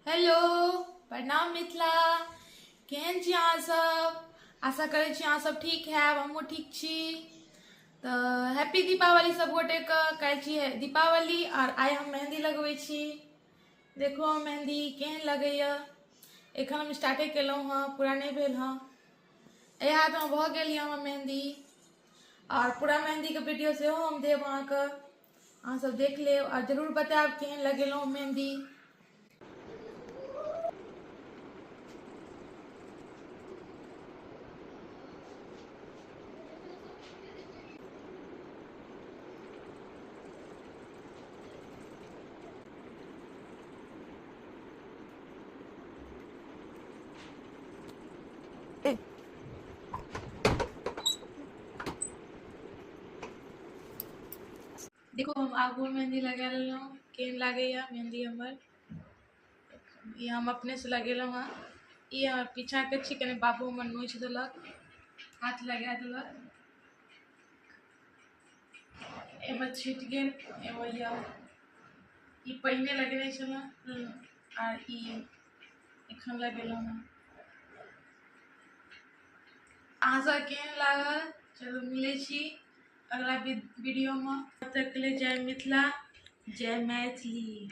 Hello, प्रणाम मिथिला। केहन छी अहाँ सब? आशा करै छी अहाँ सब ठीक हैब, हमहूँ ठीक छी। तऽ हैप्पी दीपावली सब गोटेके। काल्हि छी दीपावली आओर आइ हम मेहन्दी लगबै छी। देखू हम मेहन्दी केहन लगैए। एखन हम स्टार्टे केलहुँ हँ, पूरा नहि भेल हँ। एहि हाथमे भऽ गेल यऽ हमर मेहन्दी आओर पूरा मेहन्दीके वीडियो सेहो हम देब अहाँके, अहाँ सब देख लेब आओर जरूर बतायब केहन लगेलहुँ मेहन्दी। देखो हम आगू मेहंदी लगा लेलहुँ, केहन लागैए मेहंदी हमर। ई हम अपनेसँ लगेलहुँ हँ। ई हमर पीछाँके छी, कनि बाबू हमर नोचि देलक, हाथ लगा देलक, एहिमे छुटि गेल। एगो यऽ ई पहिने लगेने छलहुँ आ ई एखन लगेलहुँ हँ। अहाँ सब केहन लागल? चलू मिलै छी अगला वीडियोमे, तब तक के लिए जय मिथिला, जय मैथिली।